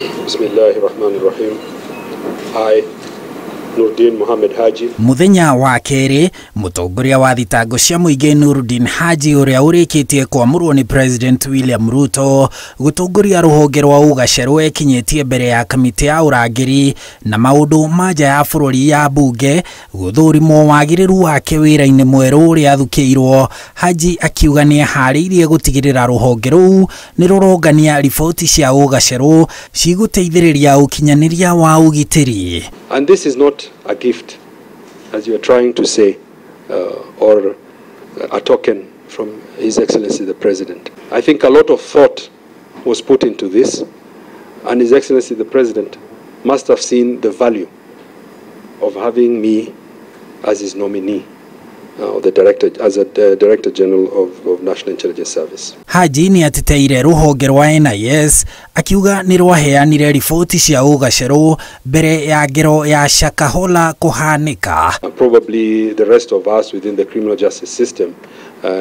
Bismillahir Rahmanir Rahim. I, Nurdin Mohammed Haji. Muthenya wa kerĩ, mũtongoria wa thitango cia mũingĩ Nurdin Haji ũrĩa ũrĩkĩtie kwamũrwo nĩ President William Ruto gũtongoria rũhonge rwa ũgacerũ ekinyĩtie mbere ya kamĩtĩ ya ũrangĩri na maũndũ ma nja ya bũrũri ya mbunge gũthũrimwo wagĩrĩru wake wĩra-inĩ mwerũ ũrĩa athukĩirwo. Haji akiuga nĩ eharĩirie gũtigĩrĩra rũhonge rũu nĩ rũrongania riboti cia ũgacerũ cigũteithĩrĩria ũkinyanĩria wa ũgitĩri. And this is not a gift, as you are trying to say, or a token from His Excellency the President. I think a lot of thought was put into this, and His Excellency the President must have seen the value of having me as his nominee, the director, as a Director General of National Intelligence Service. Haji nĩ ateteire rũhonge rwa NIS akiuga nĩ rwaheanire riboti cia ũgacerũ mbere ya ngero ya Shakahola kũhanĩka. Probably the rest of us within the criminal justice system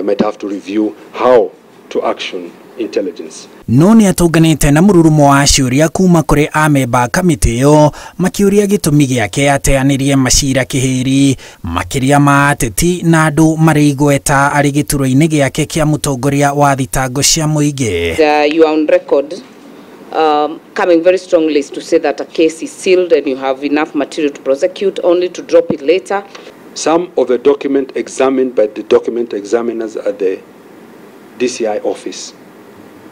might have to review how to action intelligence. No nĩ atũnganĩte na mũrurumo wa ciũria kuma kũrĩ amemba kamĩtĩ ĩyo makĩũria gĩtũmi gĩake ateanĩrie macira kĩhĩri makĩria ma ateti na andũ marĩ igweta arĩ gĩturwa-inĩ gĩake kĩa mũtongoria wa thitango cia mũingĩ. You are on record coming very strongly to say that a case is sealed and you have enough material to prosecute, only to drop it later. Some of the document examined by the document examiners at the DCI office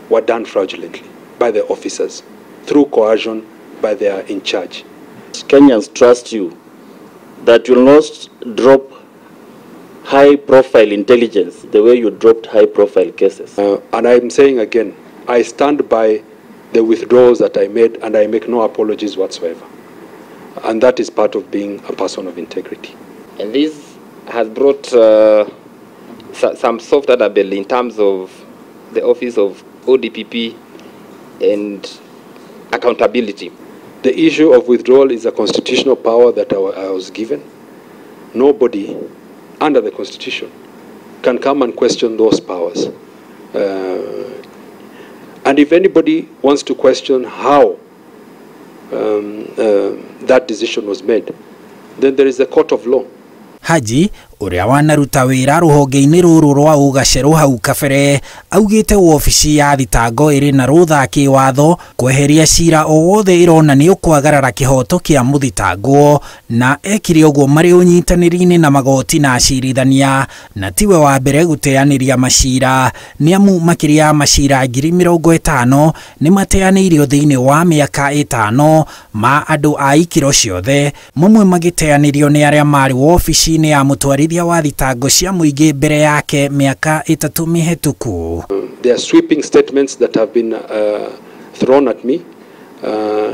were done fraudulently by the officers through coercion by their in charge. Kenyans trust you that you'll not drop high-profile intelligence the way you dropped high-profile cases. And I'm saying again, I stand by the withdrawals that I made, and I make no apologies whatsoever. And that is part of being a person of integrity. And this has brought some soft underbelly in terms of the office of ODPP and accountability. The issue of withdrawal is a constitutional power that I was given. Nobody under the Constitution can come and question those powers. And if anybody wants to question how that decision was made, then there is a court of law. Haji ũrĩa wanaruta wĩra rũhonge-inĩ rũrũ rwa ũgacerũ hau kabere augĩte wobici ya thitango ĩrĩ na rũtha kĩwatho kweheria cira o wothe ĩrona nĩ ũkwagarara kĩhoto kĩa mũthitangwo, na ekire ũguo marĩ ũnyitanĩri-inĩ na magoti na acirithania, na tiwe wa mbere gũteanĩria macira nĩ amu makĩria ya macira 50,000 nĩ mateanĩirio thĩinĩ wa mĩaka 5 ma andũ a ikĩro ciothe, mamwe magĩteanĩrio nĩ arĩa marĩ wobici-inĩ ya mũtwarithia wa thitango cia mũingĩ mbere yake mĩaka 3 mĩhetũku. There are sweeping statements that have been thrown at me,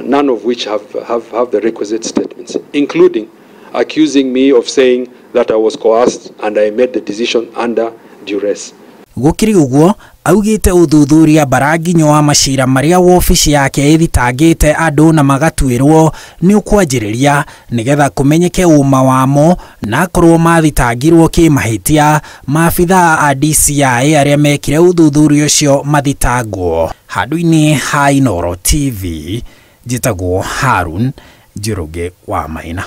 none of which have the requisite statements, including accusing me of saying that I was coerced and I made the decision under duress. Gũkĩrĩ ũguo augĩte ũthuthuria baranginyo wa macira marĩa wobici yake ĩthitangĩte andũ na magatuĩrwo nĩ ũkwanjĩrĩria nĩgetha kũmenyeke ũma wamo, na akorwo mathitangirwo kĩmahĩtia maabithaa a DCI arĩa mekire ũthuthuria ũcio mathitangwo. Handũ-inĩ ha Inooro TV njĩtagwo Harun Njoroge wa Maina.